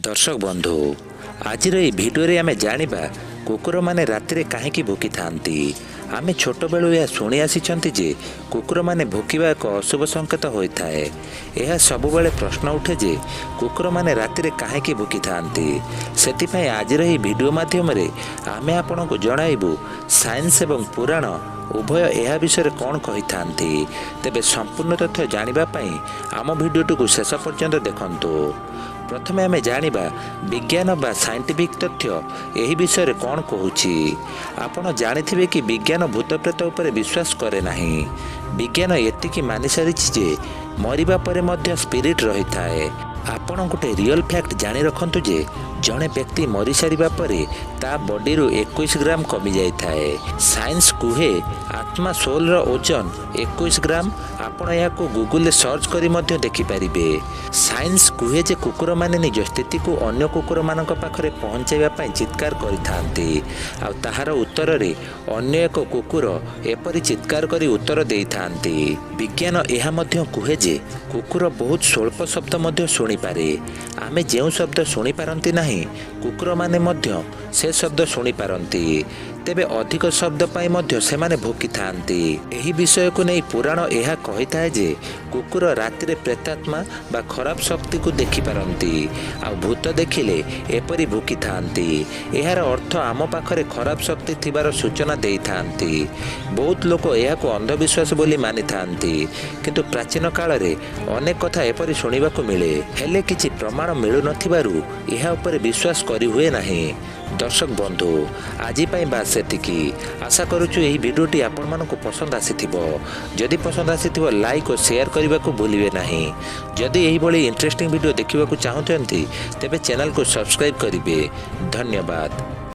ଦର୍ଶକ ବନ୍ଧୁ, ଆଜିର ଏହି ଭିଡ଼ିଓରେ ଆମେ ଜାଣିବା କୁକୁରମାନେ ରାତିରେ କାହିଁକି ଭୁକିଥାନ୍ତି। ଆମେ ଛୋଟବେଳୁ ଏହା ଶୁଣି ଆସିଛନ୍ତି ଯେ କୁକୁରମାନେ ଭୁକିବା ଏକ ଅଶୁଭ ସଂକେତ ହୋଇଥାଏ। ଏହା ସବୁବେଳେ ପ୍ରଶ୍ନ ଉଠେ ଯେ କୁକୁରମାନେ ରାତିରେ କାହିଁକି ଭୁକିଥାନ୍ତି। ସେଥିପାଇଁ ଆଜିର ଏହି ଭିଡ଼ିଓ ମାଧ୍ୟମରେ ଆମେ ଆପଣଙ୍କୁ ଜଣାଇବୁ ସାଇନ୍ସ ଏବଂ ପୁରାଣ ଉଭୟ ଏହା ବିଷୟରେ କ'ଣ କହିଥାନ୍ତି। ତେବେ ସମ୍ପୂର୍ଣ୍ଣ ତଥ୍ୟ ଜାଣିବା ପାଇଁ ଆମ ଭିଡ଼ିଓଟିକୁ ଶେଷ ପର୍ଯ୍ୟନ୍ତ ଦେଖନ୍ତୁ। ପ୍ରଥମେ ଆମେ ଜାଣିବା ବିଜ୍ଞାନ ବା ସାଇଣ୍ଟିଫିକ୍ ତଥ୍ୟ ଏହି ବିଷୟରେ କ'ଣ କହୁଛି। ଆପଣ ଜାଣିଥିବେ କି ବିଜ୍ଞାନ ଭୂତପ୍ରେତ ଉପରେ ବିଶ୍ୱାସ କରେ ନାହିଁ। ବିଜ୍ଞାନ ଏତିକି ମାନିସାରିଛି ଯେ ମରିବା ପରେ ମଧ୍ୟ ସ୍ପିରିଟ୍ ରହିଥାଏ। ଆପଣ ଗୋଟେ ରିଅଲ୍ ଫ୍ୟାକ୍ଟ ଜାଣି ରଖନ୍ତୁ ଯେ ଜଣେ ବ୍ୟକ୍ତି ମରିସାରିବା ପରେ ତା ବଡିରୁ 21 ଗ୍ରାମ କମିଯାଇଥାଏ। ସାଇନ୍ସ କୁହେ ଆତ୍ମା ସୋଲର ଓଜନ 21 ଗ୍ରାମ। ଆପଣ ଏହାକୁ ଗୁଗୁଲରେ ସର୍ଚ୍ଚ କରି ମଧ୍ୟ ଦେଖିପାରିବେ। ସାଇନ୍ସ କୁହେ ଯେ କୁକୁରମାନେ ନିଜ ସ୍ଥିତିକୁ ଅନ୍ୟ କୁକୁରମାନଙ୍କ ପାଖରେ ପହଞ୍ଚାଇବା ପାଇଁ ଚିତ୍କାର କରିଥାନ୍ତି, ଆଉ ତାହାର ଉତ୍ତରରେ ଅନ୍ୟ ଏକ କୁକୁର ଏପରି ଚିତ୍କାର କରି ଉତ୍ତର ଦେଇଥାନ୍ତି। ବିଜ୍ଞାନ ଏହା ମଧ୍ୟ କୁହେ ଯେ କୁକୁର ବହୁତ ସ୍ୱଳ୍ପ ଶବ୍ଦ ମଧ୍ୟ ଶୁଣିପାରେ। ଆମେ ଯେଉଁ ଶବ୍ଦ ଶୁଣିପାରନ୍ତି ନାହିଁ, କୁକୁରମାନେ ମଧ୍ୟ ସେ ଶବ୍ଦ ଶୁଣିପାରନ୍ତି। ତେବେ ଅଧିକ ଶବ୍ଦ ପାଇଁ ମଧ୍ୟ ସେମାନେ ଭୁକିଥାନ୍ତି। ଏହି ବିଷୟକୁ ନେଇ ପୁରାଣ ଏହା କହିଥାଏ ଯେ କୁକୁର ରାତିରେ ପ୍ରେତାତ୍ମା ବା ଖରାପ ଶକ୍ତିକୁ ଦେଖିପାରନ୍ତି, ଆଉ ଭୂତ ଦେଖିଲେ ଏପରି ଭୁକିଥାନ୍ତି। ଏହାର ଅର୍ଥ ଆମ ପାଖରେ ଖରାପ ଶକ୍ତି ଥିବାର ସୂଚନା ଦେଇଥାନ୍ତି। ବହୁତ ଲୋକ ଏହାକୁ ଅନ୍ଧବିଶ୍ୱାସ ବୋଲି ମାନିଥାନ୍ତି, କିନ୍ତୁ ପ୍ରାଚୀନ କାଳରେ ଅନେକ କଥା ଏପରି ଶୁଣିବାକୁ ମିଳେ। ହେଲେ କିଛି ପ୍ରମାଣ ମିଳୁନଥିବାରୁ ଏହା ଉପରେ ବିଶ୍ୱାସ କରିହୁଏ ନାହିଁ। ଦର୍ଶକ ବନ୍ଧୁ, ଆଜି ପାଇଁ ବାସ୍ ସେତିକି। ଆଶା କରୁଛୁ ଏହି ଭିଡ଼ିଓଟି ଆପଣମାନଙ୍କୁ ପସନ୍ଦ ଆସିଥିବ। ଯଦି ପସନ୍ଦ ଆସିଥିବ, ଲାଇକ୍ ଓ ସେୟାର କରିବାକୁ ଭୁଲିବେ ନାହିଁ। ଯଦି ଏହିଭଳି ଇଣ୍ଟରେଷ୍ଟିଂ ଭିଡ଼ିଓ ଦେଖିବାକୁ ଚାହୁଁଛନ୍ତି, ତେବେ ଚ୍ୟାନେଲକୁ ସବସ୍କ୍ରାଇବ୍ କରିବେ। ଧନ୍ୟବାଦ।